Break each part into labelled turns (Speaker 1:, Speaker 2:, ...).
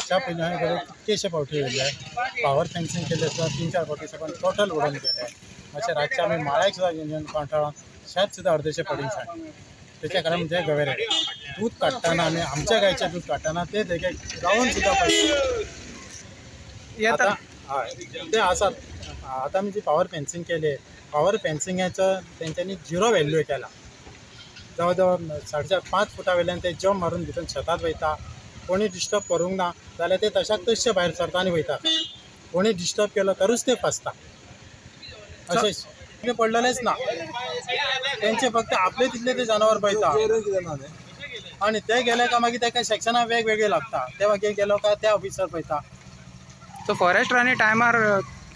Speaker 1: हाच्या पयलीं हांवें कितकेशे फावटी येयल्ले पावर फेन्सिंग केले सुद्दां 3-4 फावटी सगळें टोटल उडोवन गेले. अशें रातचें आमी माळ्याक सुद्दां घेवन कंटाळून शेत सुद्दां अर्देशें पडींग सांगलें. तेच्या कारण म्हणजे गवेरेडे दूद काडटना आमी आमच्या गायचें दूद काडटना ते तेगे रावन सुद्दां पळयता. आतां हय ते आसात. आतां आमी जी पावर फेन्सिंग केली पावर फेन्सिंगाचो तेंच्यांनी झिरो व्हॅल्यू केला. जवळ जवळ 4.5-5 फुटा वयल्यान ते जम्प मारून भितर शेतांत वयता. कोणी डिस्टर्ब करूंक ना जाल्यार ते तशाक तशे भायर सरता आनी वयता. कोणी डिस्टर्ब केलो तरूच ते फसता. अशें पडलेलेंच ना तेंचे, फक्त आपले तितले ते जनावर पळयता आनी ते गेले काय मागीर तेका सेक्शनां वेगवेगळे लागता. ते मागीर गेलो काय त्या ऑफिसर पळयता.
Speaker 2: सो फॉरेस्टरांनी टायमार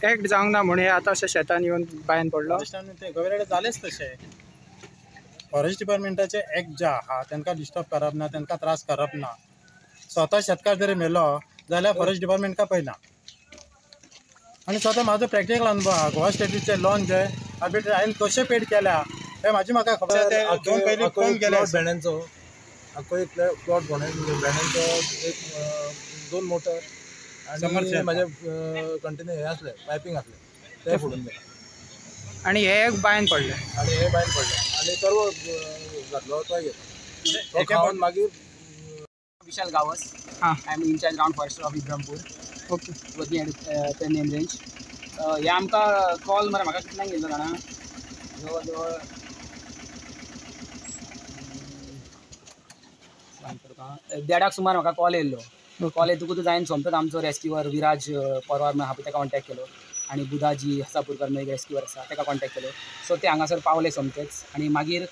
Speaker 2: एक्ट जावंक ना म्हणून आतां अशें शेतान येवन बायन पडलो.
Speaker 1: फॉरेस्टान ते गवेरेडे जालेच तशे. फॉरेस्ट डिपार्टमेंटाचे एक्ट जे आहा तांकां डिस्टर्ब करप ना, तांकां त्रास करप ना. स्वता शेतकार जरी मेलो जाल्यार फॉरेस्ट डिपार्टमेंट काय पळयना. आनी स्वता म्हाजो प्रॅक्टिकल अनुभव आहा. गोवा स्टेटीचे लॉन जे आर्बिट्री हांवें कशें पेड केल्या हें म्हाजी म्हाका खबर. ते दोन पयलीं कोण गेले
Speaker 3: भेंड्यांचो आखो एक प्लॉट भेंड्यांचो एक 2 मोटर आनी म्हाजे कंटिन्यू हें आसलें पायपींग आसलें तें फुडून गेलें
Speaker 2: आनी हे एक बायन पडलें
Speaker 3: आनी हे बायन पडलें आनी तरवो घातलो तो गेलो तो खावन मागीर.
Speaker 4: Vishal Gawas, I am incharge ground forester of Ibrampur.
Speaker 2: Okay,
Speaker 4: working at Pernem range. हे आमकां कॉल मरे म्हाका कितल्यांक येयल्लो जाणा, जवळ जवळ सांगता तुका 1:30 सुमार म्हाका कॉल येयल्लो. कॉल येतकूच जायन सोमतोच आमचो रेस्क्युअर विराज परवार म्हण आहा तेका कॉन्टेक्ट केलो आनी बुधाजी हसापूरकर म्हण एक रेस्क्युअर आसा तेका कॉन्टेक्ट केलो. सो ते हांगासर पावले सोमतेच आनी मागीर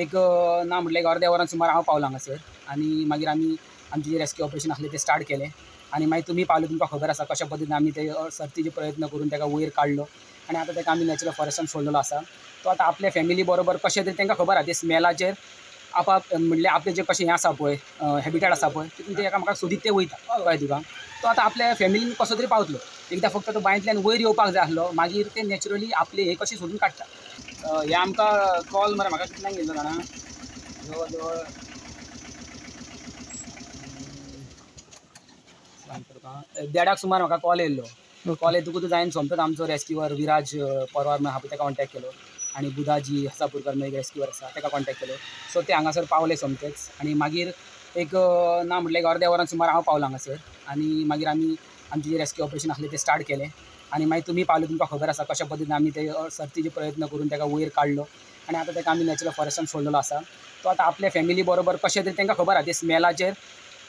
Speaker 4: एक ना म्हटल्यार एक अर्द्या वरान सुमार हांव पावलो हांगासर आनी मागीर आमी आमचें जें रेस्क्यू ऑपरेशन आसलें तें स्टार्ट केलें. आनी मागीर तुमी पावले तुमकां खबर आसा कशा पद्दतीन आमी ते सर्तीचे प्रयत्न करून ताका वयर काडलो आनी आतां ताका आमी नॅचरल फॉरेस्टान सोडलेलो आसा. तो आतां आपल्या फॅमिली बरोबर कशें तरी तांकां खबर आसा ते स्मेलाचेर आपाप म्हणल्यार आपलें जें कशें हें आसा पळय हॅबिटेट आसा पळय तितून ते एकामेकाक सोदीत ते वयता. कळ्ळें तुका? तो आतां आपल्या फॅमिलीन कसो तरी पावतलो. एकदां फक्त तो बांयंतल्यान वयर येवपाक जाय आसलो, मागीर ते नॅचरली आपले हें कशें सोदून काडटा. हे आमकां कॉल मरे म्हाका कितल्यांक येयल्लो जाणा, जवळ जवळ सांगता तुका 1:30 सुमार म्हाका कॉल येयल्लो. कॉल येतकूच जायन सोमतोच आमचो रेस्क्युअर विराज परवार म्हण आहा तेका कॉन्टेक्ट केलो आनी बुधाजी हसापूरकर म्हण एक रेस्क्युअर आसा तेका कॉन्टेक्ट केलो. सो ते हांगासर पावले सोमतेच आनी मागीर एक ना म्हटल्यार एक अर्द्या वरान सुमार हांव पावलो हांगासर आनी मागीर आमी आमचें जें रेस्क्यू ऑपरेशन आसलें तें स्टार्ट केलें. आनी मागीर तुमी पावले तुमकां खबर आसा कशा पद्दतीन आमी ते सर्तीचे प्रयत्न करून ताका वयर काडलो आनी आतां ताका आमी नॅचरल फॉरेस्टान सोडलेलो आसा. तो आतां आपल्या फॅमिली बरोबर कशें तरी तांकां खबर आसा ते स्मेलाचेर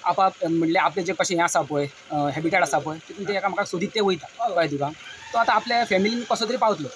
Speaker 4: आपाप म्हणल्यार आपलें जें कशें हें आसा पळय हॅबिटेट आसा पळय तितून ते एकामेकाक सोदीत ते वयता. कळ्ळें तुका? तो आतां आपल्या फॅमिलीन कसो तरी पावतलो.